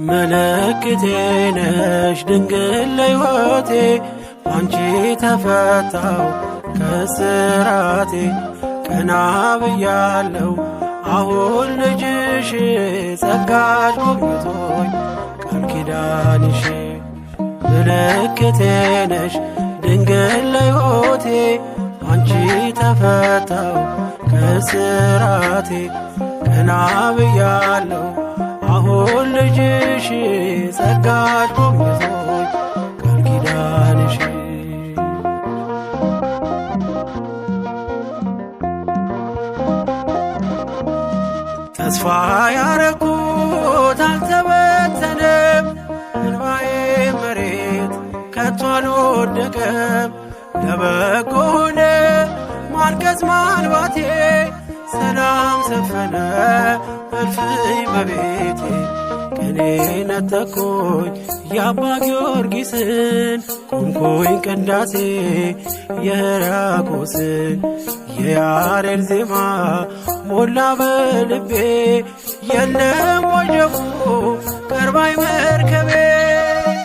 ምልክቴ ነሽ ድንግል ለሕይወቴ ባንቺ ተፈታው ከስራቴ ቀና ብያለው አሁን ልጅሽ ጸጋሽ ጎብኝቶኝ ቃል ኪዳንሽ። ምልክቴ ነሽ ድንግል ለሕይወቴ ባንቺ ተፈታው ከስራቴ ቀና ብያለው አሁን ልጅሽ ጸጋሽ ጎብኝቶኝ ቃል ኪዳንሽ። ተስፋ ያረኩት አልተበተነም፣ እንባዬ መሬት ከቶ አልወደቀም። ለበጎ ሆነ ማልቀስ ማንባቴ፣ ሰላም ሰፈነ እልፍኝ በቤቴ። ቅኔ ነጠቅኩኝ የአባ ጊዮርጊስን፣ ቆምኩኝ ቅዳሴ የሕርያቆስን። የያሬድ ዜማ ሞላ በልቤ፣ የለም ወጀቡ ቀርባይ መርከቤ።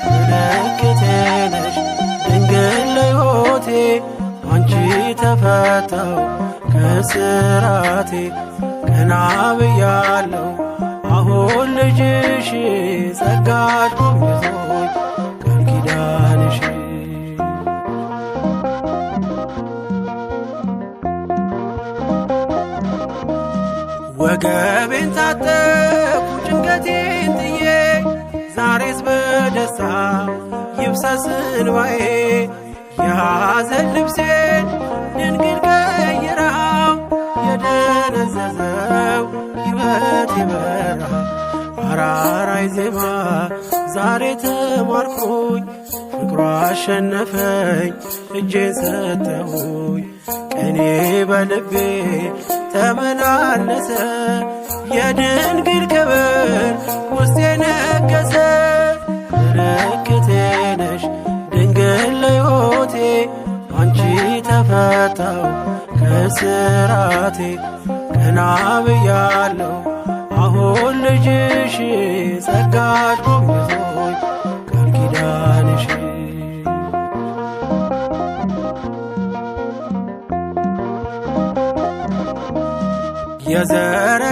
ምልክቴ ነሽ ድንግል ለሕይወቴ ባንቺ ተፈታው ከስራቴ ቀና ብያለው አሁን ልጅሽ ጸጋሽ ጎብኝቶኝ ቃል ኪዳንሽ። ወገቤን ታጠቅኩ ጭንቀቴን ጥዬ፣ ዛሬስ በደስታ ይፍሰስ እንባዬ። የሐዘን ልብሴን ድንግል ቀይራው፣ የደነዘዘው ሕይወት ይበራ። አራራይ ዜማ ዛሬ ተማርኩኝ፣ ፍቅሯ አሸነፈኝ እጄን ሰጠሁኝ። ቅኔ በልቤ ተመላለሰ፣ የድንግል ክብር ውስጤ ነገሰ። ምልክቴ ነሽ ድንግል ለሕይወቴ ባንቺ ተፈታው ከስራቴ ቀና ብያለው አሁን ልጅሽ ጸጋሽ ጎብኝቶኝ ቃል ኪዳንሽ።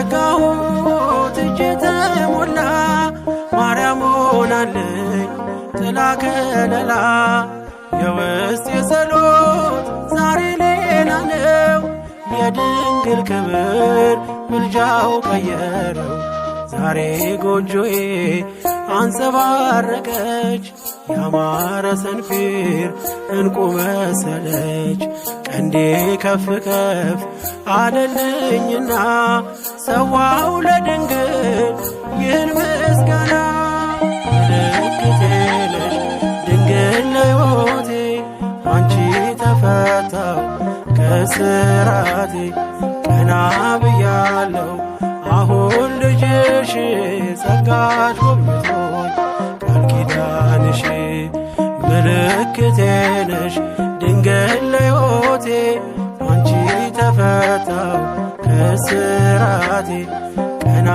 የዘረጋሁት እጄ ተሞላ፣ ማርያም ሆናለኝ ጥላ ከለላ። የውስጥ የጸሎት ዛሬ ሌላ ነው፣ የድንግል ክብር ምልጃው ቀየረው። ዛሬ ጎጆዬ አንጸባረቀች፣ ያማረ ሰንፔር እንቁ መሰለች። ቀንዴ ከፍ ከፍ አለልኝና ሰዋው ለድንግል ይህን ምስጋና። ምልክቴ ነሽ ድንግል ለሕይወቴ ባንቺ ተፈታው ከስራቴ ቀና ብያለው አሁን ልጅሽ ጸጋሽ ጎብኝቶኝ ቃል ኪዳንሽ። ምልክቴ ነሽ ድንግል ለሕይወቴ ባንቺ ተፈታው ከስራቴ ቀና።